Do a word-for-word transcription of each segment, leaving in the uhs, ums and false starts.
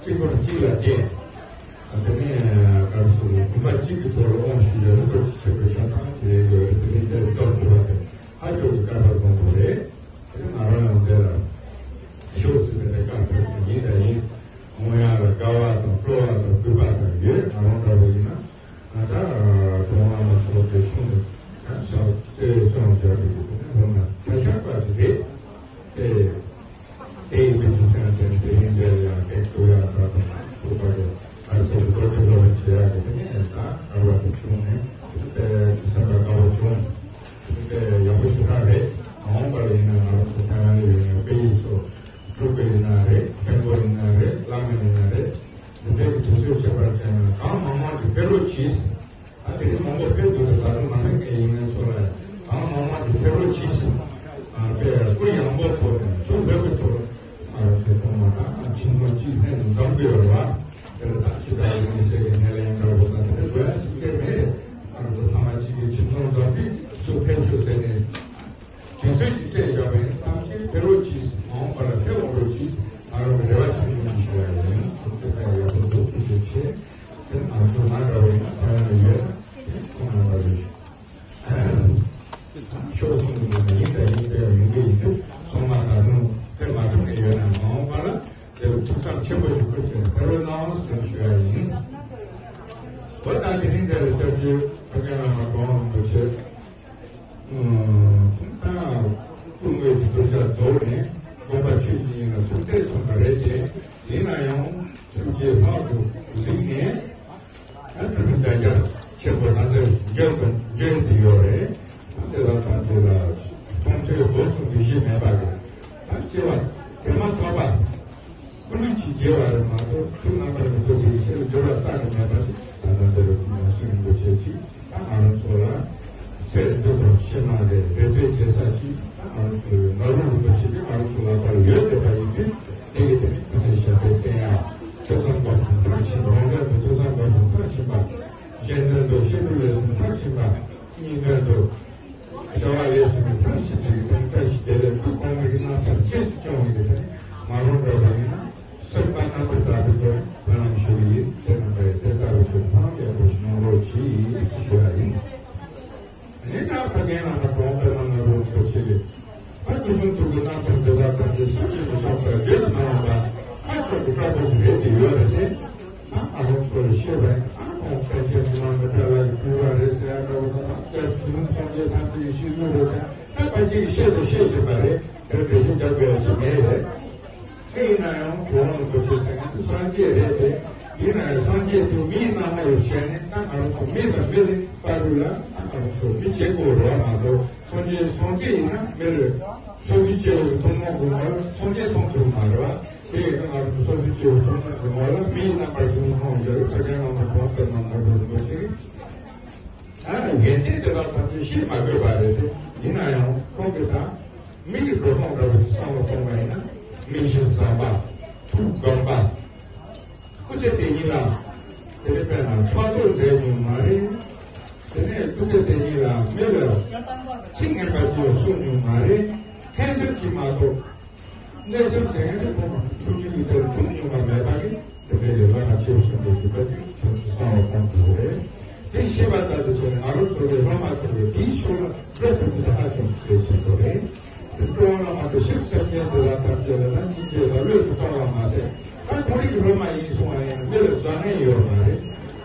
གཅིག་པོ་གཅིག་ལ་བརྟེན། དེ་ནས་ག་རེ་ཟེར། དགོན་པ་གཅིག་གི་ཐོག་ལ་དབང་ཞུ་བྱ་ནི་ཏོག་ཙམ་ཆེ་བའི་ཆ་ཚང་དེ་ཡོད་རེད། དེ་རིང་འདིར་འཛོམས་ཐུབ་པ་དེ་ཧ་ཅང་གི་སྐལ་པ་བཟང་པོ་རེད། དེ་ནས་ང་རང་ཡང་འདིར་ཤོག་ཟེར་ནས་བཀའ་ཕེབས་སོང་། ཡིན་དང་ཡིན། འོང་ཡག་ལ་དགའ་བ་དང་སྤྲོ་བ་དང་གུས་པ་དང་ཡོད། ང་རང་འདྲ་བོ་ཡིན་ན། ང་ད་གྲོང་བ་མ་ཚོགས་དེ་ཆུང་དུ་ད་ཞག་རྩེ་སོང་བྱ་དེ་གི་དེ་ནས་ལོ་ན་ད་ཤག་པ་ཞིག་རེད། དེ་དེ་ཡི་དུས་སུ་ཚན་དེ་དེ་རིང་འདིར་ཡང་སྐད་བཏོན་ཡག་འདྲ་དང་ཚོགས་པ་གི་ཨ་སེ་གི་ཐོག་ཏུ་སློབ་སྦྱོང་བྱེད་ཡག་གི་དེ་ནས་ད་ག་རེ་བ་དེ་བྱུང་ནས་དེ་སེམས་པ་དགའ་བོ་བྱུང་། དེ་ཡག་པོ་ཞེ་དྲག་རེད། མ་འོངས་པ་ལ་ཡིན་ན་ང་རང་ཚོ་ཐའེ་ཝན་ལ་ཡོད་ན་སྐད་ཡིག་ཚོ་འབྲུག་པ་ཡིན་ན་རེད། ཐེན་པོ་ཡིན་ན་རེད། བླ་མ་ཡིན་ན་རེད། འདི་འདྲའི་གི་དུས་ཚོད་ཁྱད་པར་ཅན་ལ་གང་མང་མང་གི་ཕེབས་རོགས་གྱིས། ད་དེ་རིང་མང་པོ་ཕེབས་འདུག་ད་ད་རུང་མ་ཕེབས་མཁན་ཡིན་ན་ཚོ་ལ་གང་མང་མང་གི་ཕེབས་རོགས་གྱིས་ཟེར། ཨ་དཔེ་སྐུ་ཡངས་པོ་ཐོག་ནས་ཐུགས་ལྷོད་པོ་ཐོག་ཨ་ཚེ་ཐོག་མ་དང་ཁྱིམ་ཚང་གཅིག་ལྷན་འཛོམས་དགོས་རེད་བ། དེ་ལ་ད་ཅི་ལྟར་ཡིན་ཟེར་གི་སྣེ་ལེན་འདྲ་པོ་དང་དེ་འདྲ་དགོས་ཡ་ཟེར་མཁན་མེད། ཨ་ཚོ་ཚང་མ་གཅིག་གི་ཁྱིམ་ཚང་འཛོམས་དུས་སུ་ཕེབས་ཤོག་ཟེར་ནས། དུས་ཚོད་ཀྱི་སྤྲད་བཞག་པ་ཡིན། ཐམས་ཅད་ཕེབས་རོགས་གྱིས། མ་འོངས་པ་ལ་ཕེབས་འོང་རོགས་གྱིས། ང་རང་གི་རེ་བ་ཆེན་པོ་ཞིག་ཞུ་ཡ་ཡིན། ཐུགས་རྗེ་ཆེ། ཡག་པོ་འདུག་ཐུགས་རྗེ་ཆེ། དེ་ང་ཚོ་ང་འདྲ་བ་ཡིན་ན་ཐའེ་ཝན་ལ་ཡོད་ན་དེ་ཁོང་རྣམ་པ་ལ་ཞུ། ཤོག་གསུང་གི་འདུག་ན་ཡིན་དང་ཡིན་པའི་ཡོང་གི་ཡིན་དུས་ཚང་མ་ད་དུང་དེ་མ་ཐུབ་ནས་ཡོད་ན་མ་འོངས་པ་ལ་དེ་ཐུགས་བསམ་ཆེན་པོ་ཞིག་བསྐུར་བྱས་ཕེབས་རོགས་གནང་ཟེར་ཞུ་ཡ་ཡིན། འོ་ད་དེ་རིང་འདིར་སྐྱབས་རྗེ་ཕ་རྒན་བླ་མ་གྲུབ་དབང་རིན་པོ་ཆེ། ད་སྐུ་ངོས་ཀྱི་གདུལ་བྱ་རྫོགས་ནས་དགོངས་པ་ཆོས་ཀྱི་དབྱིངས་ལ་ཐུགས་གཏད་སོང་བ་རེད་དེ། ཡིན་ན་ཡང་ཐུགས་རྗེ་ལྷག་ཏུ་གཟིགས་ནས་ད་ཐུགས་ཀྱི་བདག་རྒྱ་ཆེན་པོ་ལྷ་འདྲེ་འཇོན་དུ་འཇོན་དུ་ཡོད་རེད། ད་དེ་ལ་ད་དེ་ལ་མཐོང་ཐོས་སྒོ་གསུམ་གྱི་གཞི་མེད་པ་རེད། ད་སྐྱེ་བ་དེ་མ་ཐོབ་པ། ཀུན་གྱིས་དགྱེས་པ་རེད་མ་གཏོགས་ཐུགས་རྣམ་པར་མི་འདོད་པའི་ཕྱིར་སྦྱོར་བ་རྩ་ནས་མེད་པ་དེ་ད་ལྟ་འདིར་མ་གསུངས་རིན་པོ་ཆེ་གིས་ད་ང་རང་ཚོ་ལ་ཚེ་འདི་དང་ཕྱི་མ་ལས་རེ་ལྟོས་བྱེད་ས་ཅིག་ད་ང་རང་ཚོའི་ནོར་བུ་རིན་པོ་ཆེ་དེ་ང་རང་ཚོ་ལག་པར་ཡོད་བསྡད་པ་ཡིན་དུས་དེ་གི་དེ་ནི་ཐུགས་སྲས་ཞབས་པད་བརྟན་ཡག་ཐོས་བསམ་སྒོམ་གསུམ་མཐར་ཕྱིན་པ། རང་དོན་དུ་ཐོས་བསམ་སྒོམ་གསུམ་མཐར་ཕྱིན་པ། གཞན་དོན་དུ་བཤད་སྒྲུབ་ལས་གསུམ་མཐར་ཕྱིན་པ། གཉིས་དོན་དུ་བྱ་བ་ལས་གསུམ་མཐར་ཕྱིན་པའི་དོན་བཀྲ་ཤིས་བདེ་ལེགས་སྐུ་གོང་མའི་རྣམ་ཐར་རྗེས་སུ་སྐྱོང་བའི་དོན་མ་རུངས་འགྲོ་བ་ཡིན་ན་སེམས་པ་རྣམ་པར་དག་པའི་དོན་བཀའ་ལམ་ཞུ་བའི་ཚེ་རྣམ་པའི་དེ་ལྟ་བུ་ཚོ་ཕངས་ཡག་པོ་ཞིག་གནང་རོགས་གྱིས་ཞེས་ཞུ་བ་ཡིན། ངས་ད་ཕ་རྒན་བླ་མ་གྲུབ་དབང་པདྨ་ནོར་བུ་རིན་པོ་ཆེ་གིས་ད་སྐུ་གསུང་ཐུགས་ཀྱི་རྣམ་ཐར་འདི་དག་ཐམས་ཅད་བསམ་གྱིས་མི་ཁྱབ་པ་བརྗོད་དུ་མི་ལོངས་པ་ཧ་ཅང་གི་དཀའ་པོ་ཞིག་རེད་དེ་ཡོད་རེད་དེ། ད་ང་རང་ཚོ་ལ་བཤད་པ་ཡིན་ན་ཁོང་པཎ་ཆེན་ཉི་མ་མི་ཏྲ་ལ་ཡི་སྤྲུལ་པ་རེད་ཟེར་ཡ་འདྲ་བོ་དང་སྐྱབས་སུ་སངས་རྒྱས་ཐམས་ཅད་ཀྱི་སྤྱི་གཟུགས་རེད་ཟེར་ཡ་ད་ཕལ་ཆེར་བཤད་དང་བཤད་བཞིན་པ་རེད། དེར་འགྲེལ་བཤད་རྒྱག་དགོས་ཡ་ཅིག་མེད་རེད། དེ་ཡིན་ན་ཡང་གྲུབ་དབང་རིན་པོ་ཆེ་ཟེར་མཁན་དེ་སངས་རྒྱས་རེད་དེ། ཡིན་ན་ཡང་སངས་རྒྱས་དེ་མིའི་རྣམ་པ་ཡོད་བྱས་ནས་ད་ང་རང་ཚོ་མི་དང་མི་རིགས་བར་དུ་ལ་ད་ང་རང་ཚོ་མི་བྱེད་དགོས་རེད་བ་མ་གཏོགས་སངས་རྒྱས་སངས་རྒྱས་ཡིན་ན་མི་ལ་སོ་སོའི་སྐྱེ་བོའི་ཐུན་མོང་གི་ངོ་ལ་སངས་རྒྱས་མཐོང་ཐུབ་མ་རེད་བ། དེ་ཡིན་ན་ང་རང་ཚོ་སོ་སོའི་སྐྱེ་བོའི་ཐུན་མོང་གི་ངོ་ལ་མིའི་རྣམ་པར་བཟུང་མཐོང་བཞག་ཡོད་ཕ་རྒན་བླ་མ་གྲུབ་དབང་པདྨ་ནོར་བུ་རིན་པོ་ཆེ་གིས། ཡོན་ཏན་དེ་དག་ཐམས་ཅད་བཤད་མ་དགོས་པ་རེད་དེ། ཡིན་ན་ཡང་ཁོང་གིས་ད་མི་གི་འགྲོ་སྟངས་འདྲ་བོ་ཞིག་བསམ་བློ་གཏོང་བ་ཡིན་ན་མི་གཤིས་བཟང་པ། ཐུགས་དགོངས་པ། སྐུ་ཚེ་དེ་ཉིད་ལ་དེ་ནས་དཔེར་ན་ཕྲག་དོག་མཛད་མྱོང་མ་རེད། དེ་ནས་སྐུ་ཚེ་དེ་ཉིད་ལ་མི་ལ་ཚིག་ངན་པ་ཅིག་ཡང་གསུངས་མྱོང་མ་རེད། ཕན་སེམས་ཀྱིས་མ་གཏོགས། གནས་སེམས་ཟེར་མཁན་དེ་ཁོང་ཐུགས་རྒྱུད་ཀྱི་དེར་ཚིག་ཉུང་བ་མེད་པ་གི་དེ་འདྲའི་ལས་ལ་ང་ཆེ་བ་ཆེན་པོ་ཞིག་པ་ཅིག་ཁྱོད་ཀྱི་གསང་བ་གོང་དུ་རེད། དེ་ཤེས་པ་ལྟར་དུ་བྱས་ནས་ང་རང་ཚོ་གི་སློབ་མ་ཚོ་གི་དེའི་ཕྱོགས་ལ་འགྲོ་ཐུབ་རྒྱུ་དེ་ཧ་ཅང་གལ་ཆེན་པོ་རེད། དེ་སྤྲོ་བ་བླ་མ་དང་ཞིབ་གསལ་མཁན་དེ་ལ་ཐམས་ཅད་ལ་ད་སྙིང་རྗེ་དང་བློས་མི་གཏོང་བ་མ་ཟད་ད་ཁོང་རང་གི་སློབ་མ་ཡིན་སོང་བ་ཡིན་ན་མི་ལ་བཟང་ངན་ཡོད་མ་རེད།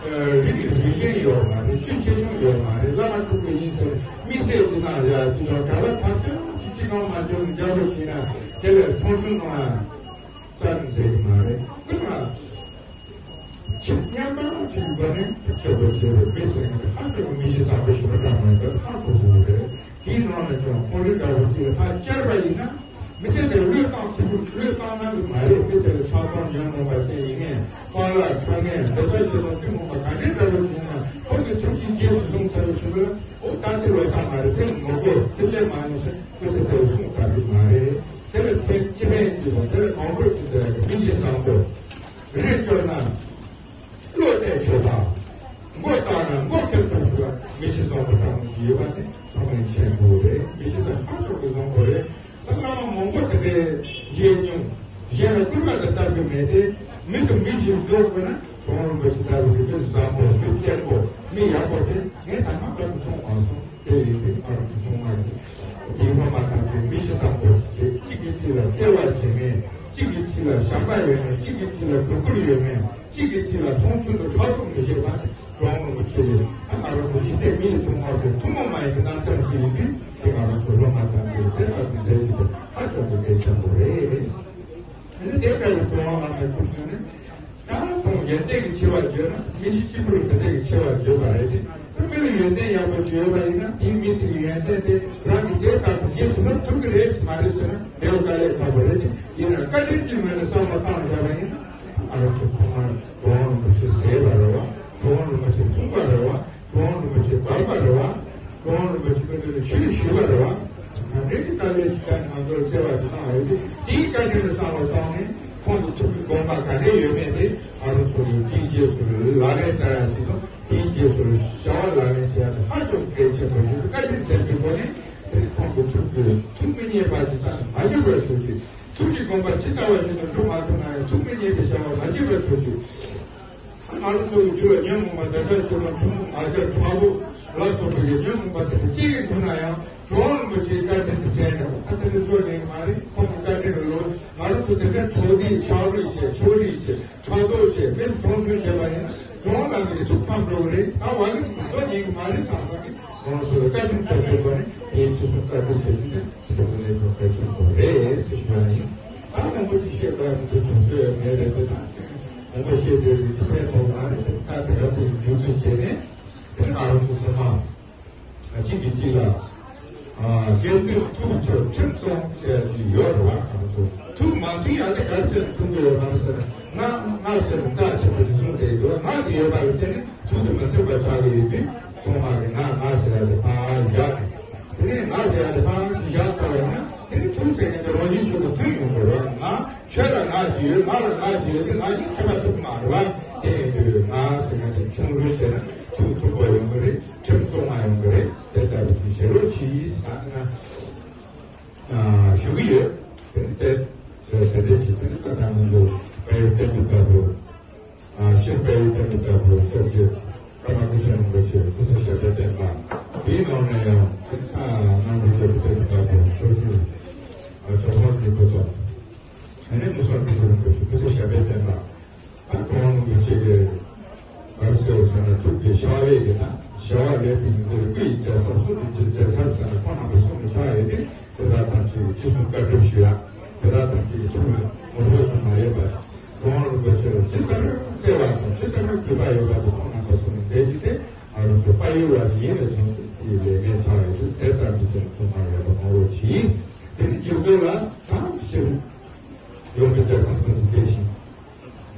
རིགས་རིགས་ཞེན་ཡོད་མ་རེད། ཆོས་ཆེ་ཆུང་ཡོད་མ་རེད། བླ་མ་ཕྲུ་གུ་ཡིན་ཟེར་དམིགས་བསལ་གྱི་ནང་ཡ་ཅི་ལོ་ག་ལ་ཐག་ཆོད་ཅིག་ཅི་གང་མ་བྱུང་རྒྱ་རོ་ཞིག་ན་དེ་ལས་མཐོང་ཆུང་གནང་ཡ་རྩ་ནས་མཛད་ཀྱི་མ་རེད། དེ་ལ་ཆེས་སྙན་པ་ཅིག་གི་སྒོ་ནས་ཆོས་པ་བྱེད་པའི་མི་ཟེར་མཁན་དེ་ཧ་ཅང་གི་མི་གཤིས་བཟང་པོ་ཞིག་པ་འདྲ་མོ་ཡིན་པ་ཧ་གོ་དགོས་རེད། དེའི་ནང་ནས་ཀྱང་ཁོང་རིགས་འདྲ་བོ་ཅིག་ལ་ཕར་བཅར་བ་ཡིན་ན། མི་ཚེ་དེ་བློས་བཏང་ཐུབ་བློས་བཏང་གནང་གི་མ་རེད། དེ་དེ་ལ་ཆགས་སྡང་ཉོན་མོངས་པ་ཅན་ཡིན་ངེས་པཱ་ལགས་ཁྲ་ངན་འདོད་ཆགས་ཞེ་སྡང་གཏི་མུག་པ་ག་འདྲའི་འདྲ་བོ་ཞིག་ཡིན་ན་ཁོང་གི་ཐུགས་རྗེ་རྗེས་སུ་བཟུང་ཚར་བའི་ཕྱིར་ལ་འོ་ད་དེ་ལོ་ཚར་མ་རེད། དེ་ངོ་རྒོལ་དེ་སླེབས་མ་ཡོང་ཟེར་ཁོ་ཚོས་དེ་ལ་གསུངས་དགོས་ཀྱི་མ་རེད། དེ་ལ་ཕན་ཅི་ཕན་གྱི་དང་དེ་ལ་གང་དགོས་ཀྱི་དེ་མི་གཞི་བཟང་པོ་རེད་སྐྱོར་ན། བློ་གཏད་ཆོག་པ། མགོ་བཏགས་ན་མགོ་ཁེབས་ཐུབ་ཐུབ་པ་མི་གཤིས་བཟང་པོ་འདྲ་མོ་ཞིག་ཡོད་པ་དེ་ཚང་མས་མཁྱེན་དགོས་རེད། མི་གཤིས་དེ་ཧ་ཅང་གི་བཟང་པོ་རེད། ད་བླ་མ་མང་པོ་དེ་འདྲའི་མཇལ་མྱོང་། གཞན་ལ་སྐུར་པ་དང་བཏབ་རྒྱུ་མེད་དེ། མི་དང་མི་བཞི་འཛོམས་དགོས་ན་གྲུབ་དབང་རིན་པོ་ཆེ་ལྟ་བུ་གི་མི་བཟང་པོ་མི་བརྟན་པོ་མི་ཡག་པོ་དེ་ངས་ད་ང་བར་དུ་མཐོང་མ་སོང་། དེ་ཡིན་དུས་ཨ་རོ་ཚོ་ཚང་མ་གིས་དེའི་བླ་མ་དམ་པའི་མི་ཆེ་བཟང་པོ་ཞིག་བྱེད། གཅིག་གི་གཅིག་ལ་བརྩེ་བ་བྱེད་མཁན། གཅིག་གི་གཅིག་ལ་བྱམས་པ་ཡོད་མཁན། གཅིག་གི་གཅིག་ལ་གུས་བཀུར་ཡོད་མཁན། གཅིག་གི་གཅིག་ལ་མཐོང་ཆུང་དང་ཕྲག་དོག་མི་བྱེད་པ་དེ་གྲུབ་དབང་རིན་པོ་ཆེ་ཡིས་ཨ་ང་རང་ཚོ་འཇིག་རྟེན་མི་ཡི་ཐོག་མར་དུ་ཐུན་མོང་མ་ཡིན་པའི་རྣམ་ཐར་ཅིག་ཡིན་དུས་དེ་ང་རང་ཚོ་སློབ་མ་དམ་པའི་དེ་ལྟ་བུ་མཛད་རྒྱུ་དེ་ཧ་ཅང་གི་གལ་ཆེན་པོ་རེད། ཨ་ནི་དེ་ལྟ་བུའི་གྲུབ་དབང་བླ་མའི་སྐུ་གསུང་ནས། ཡང་ཁོང་ཡོན་ཏན་གྱི་ཆེ་བ་བརྗོད་ན་མི་གཤིས་གཅིག་པུར་དེ་འདྲ་གི་ཆེ་བ་བརྗོད་པ་རེད་དེ། ཁོ་མི་ལ་ཡོན་ཏན་ཡག་པོ་ཅིག་ཡོད་པ་ཡིན་ན་དེའི་མི་དེ་གི་ཡོན་ཏན་དེ་རང་གི་དེ་ལྟར་དུ་རྗེས་སུ་ལ་ཐུབ་ཀྱི་རེད་མ་རེད་ཟེར་ན་དེ་བ་དཀའ་ལས་ཁག་པོ་རེད་དེ། ཡིན་ན་བཀའ་དྲིན་གྱི་ངོས་ནས་བསམ་བློ་བཏང་བཞག་པ་ཡིན་ན་ཨ་རོ་ཚོ་ཚང་མར་གྲུབ་དབང་རིན་པོ་ཆེ་ཟེར་བ་རེད་བ། གྲུབ་དབང་རིན་པོ་ཆེ་མཐོང་བ་རེད་བ། གྲུབ་དབང་རིན་པོ་ཆེ་བར་པ་རེད་བ། གྲུབ་དབང་རིན་པོ་ཆེ་ཁོ་ཚོས་ནི་ཆོས་ཞུས་པ་རེད་བ། ག་འདྲའི་གི་དཀའ་ལས་ཅིག་བཏང་ང་ཚོར་བརྩེ་བ་ཅིག་བཏང་ཡོད་དུས་དེའི་བཀའ་དྲིན་ལ་བསམ་བློ་བཏང་ནས་ཁོང་དུ་ཐུག་གི་དགོངས་པ་ག་འདྲ་ཡོད་མེད་དེ་ཨ་རོ་ཚོ་ལ་དེའི་རྗེས་སུ་ལག་ལེན་བསྟར་ཡ་ཅིག་དང་དེའི་རྗེས་སུ་བྱ་བ་ལག་ལེན་བྱེད་ཡ་དེ་ཧ་ཅང་གལ་ཆེན་པོ་ཅིག་ཏུ་བཀའ་དྲིན་དྲན་པའི་སྒོ་ནས་དེ་ཁོང་དུ་ཐུག་གི་ཐུགས་མི་མཉེས་པ་ཅིག་ཙམ་མ་བྱུང་བར་ཞུ་རྒྱུ། ཐུགས་ཀྱི་དགོངས་པ་ཇི་ལྟ་བ་བཞིན་དུ་འགྲུབ་མ་ཐུབ་ན་ཡང་ཐུགས་མི་མཉེས་པའི་བྱ་བ་མ་བྱེད་པར་ཞུ་རྒྱུ། ང་རང་ཚོ་གི་རྒྱུད་ལ་ཉོན་མོངས་པ་འདོད་ཆགས་ཆེན་པོ་ཆུང་ངུ་ང་རྒྱལ་གྲགས་པོ་ལ་སོགས་པའི་ཉོན་མོངས་པ་དེ་ཚོ་གཅིག་གིས་གྲུབ་ན་ཡང་གྲུབ་དབང་རིན་པོ་ཆེའི་བཀའ་དྲིན་དུ་བྱས་ནས་ཨ་དེ་འདྲ་བཟོ་ནས་མ་རེད། ཁོང་གི་བཀའ་དྲིན་ལ་ལོ་ང་རང་ཚོ་དེ་འདྲ་གྲོགས་འདི་ཕྱག་རོགས་བྱས་ཕྱོགས་རིས་བྱས་ཕྲག་དོག་བྱས་མི་ཚོ་མཐོང་ཆུང་བྱས་པ་ཡིན་ན་གྲུབ་དབང་རྣམ་པའི་ཐུགས་ཕམ་འགྲོ་གི་རེད། ད་བ་གི་བཟོ་ཉན་གི་མ་རེད་བསམ་པ་གི་ང་རང་ཚོ་ལ་བཀའ་དྲིན་ཆེ་ཤོས་པ་ནི་དེའི་ཕྱི་སོང་བཀའ་དྲིན་ཆེ་ཤོས་དེ་དེ་ཚོ་ལས་ཀྱང་གལ་ཆེན་པོ་རེད་ཟེར་ཞུ་བ་ཡིན། ད་མང་པོ་ཅིག་བཤད་དགོས་ཡ་མི་འདུག་དུས་ཚོད་ངའི་རེ་འདུན་དང་། ངོ་མ་ཤེས་བསྡད་རིགས་ཀྱི་ཕན་ཐོགས་མ་རེད་དེ་ཁ་དེ་ག་ཚོད་མཇུག་སྡུད་བྱས་ནས་དེ་ང་རང་ཚོ་ཚང་མ་གཅིག་གིས་གཅིག་ལ་དགེ་འདུན་ཐུགས་མཐུན་ཁྲིམས་སྲུང་ཟེར་ཡ་ཅིག་ཡོད་རེད་བ། ང་ཚོ་ཐུགས་མ་མཐུན་ཡ་དེ་ག་ཚོད་མཐུན་གྱི་ཡོད་མ་རེད་ཟེར་ན་ང་ང་ཟེར་ན་རྩ་ཆེན་པོ་ཅིག་གསུངས་བསྡད་ཡོད། ང་དེ་ཡོད་པ་ལ་བརྟེན་ནས་ཐུགས་དེ་མ་མཐུན་པ་ཆགས་ཀྱི་ཡོད་དུས་ཚང་མ་གིས་ང་ང་ཟེར་ཡ་དེ་ཕར་བཞག་ནས་དེ་ནས་ང་ཟེར་ཡ་དེ་ཕར་ཅིག་བཞག་ཚར་བ་ཡིན་ན་དེ་ནི་ཐུགས་ཟེར་མཁན་དེ་རང་བཞིན་ཤུགས་ཀྱིས་མཐུན་ཡོང་གི་རེད་བ། ང་ཁྱོད་ལ་ང་ཞིག་ཡོད། ང་ལ་ང་ཞིག་ཡོད་དེ་ང་གཉིས་མཐུན་པ་ཐུབ་ཀྱི་མ་རེད་བ། དེ་ཡིན་དུས་ང་ཟེར་མཁན་དེ་ཆུང་རུ་བྱས་ན་ཐུགས་མཐུན་པོ་ཡོང་གི་རེད། ཁྲིམས་བཙོང་མ་ཡོང་གི་རེད། དེ་ལྟ་བུ་ཅིག་བྱེད་རོགས་གྱིས་ཟེར་ན་ཞུ་གི་ཡོད། དེ་ནི་དེ་དེ་འདྲ་ཅིག་དེ་ནི་ད་ལྟ་ང་ཚོ་དཔལ་ཡུལ་བསྟན་པའི་བདག་པོ། ཨ་ཤེས་དཔལ་ཡུལ་བསྟན་པའི་བདག་པོ་སྐྱབས་རྗེ་ཀརྨ་སྐུ་ཕྲེང་རིན་པོ་ཆེ་སྐུ་ཚེ་ཞབས་པད་བརྟན་པ། དེའི་ནང་ནས་ཡང་ཨ་རྣམ་གྲོལ་སྐྱབས་བསྟན་པའི་བདག་པོ་མཆོག་སྤྲུལ་ཨ་ཇོ་ཁང་རིན་པོ་ཆེ། ཨ་ནི་མུ་སང་སྤྲུལ་སྐུ་རིན་པོ་ཆེ་སྐུ་ཚེ་ཞབས་པད་བརྟན་པ། ཨ་ཁོང་རིན་པོ་ཆེ་གིས་ག་རེ་ཟེར་ཟེར་ན་ཐུགས་ཀྱི་བྱ་བ་ལས་ཀྱི་དང་བྱ་བ་ལས་ཀྱི་མི་འདིར་སྐུ་ཡི་རྒྱལ་ཚབ་གསུང་གི་རྗེ་རྒྱལ་ཚབ་ཟེར་ན་ཁོང་རྣམ་པ་གསུང་མི་ཆགས་ཡོད་དེ། དེ་དག་ཐམས་ཅད་ཀྱི་ཅི་གསུང་བཀའ་སྒྲུབ་ཞུ་ཡ། དེ་དག་ཐམས་ཅད་ཀྱི་ཐུགས་ལ་ངོ་སྤྲོད་ཙམ་མ་ཡོད་པར། གྲུབ་དབང་རིན་པོ་ཆེ་ལ་ཇི་ལྟར་བརྩེ་བ་དང་ཇི་ལྟར་གུས་པ་ཡོད་པ་དེ་ཁོང་རྣམ་པ་གསུང་མཛད་རྒྱུ་དེ་ང་རང་ཚོ་དཔལ་ཡུལ་བ་ཞིག་ཡིན་ནས་བཟུང་སྟེ་དེའི་ལས་གནས་ཚང་བའི་དུས་དེ་ལྟར་དུ་ཅན་ཐུགས་མ་ཡོད་པ་གནང་རོགས་གྱིས། དེ་ནི་མཇུག་སྡུད་ལ་ཐམས་ཅད་ཡོངས་པའི་རྒྱལ་ཁམས་ཀུན་ཏུ་བདེ་ཞིང་།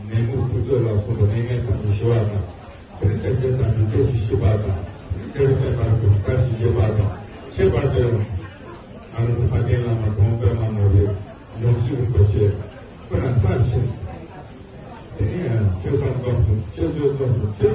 ནད་མུག་དུག་རྫས་ལ་སོགས་པ་ནད་ངན་ཐམས་ཅད་ཞི་བ་དང་། དེ་ནི་སེམས་ཅན་ཐམས་ཅད་སྐྱེ་ཞིང་སྐྱིད་པ་དང་། དེ་ནི་བདེ་བའི་བསྟན་པ་ལ་བཀྲ་ཤིས་འགྱུར་བ་དང་། ཁྱད་པར་དུ་ཡང་། ང་རང་ཚོ་ཕ་རྒན་བླ་མ་གྲུབ་དབང་པདྨ་ནོར་བུའི་ཡང་སྲིད་རིན་པོ་ཆེ་སྐུ་ན་མཐར་ཕྱིན། དེ་ནས་ཐོས་བསམ་སྒོམ་གསུམ་བསྐྱེད་རྫོགས་སྒོམ་གསུམ་བསྐྱེད་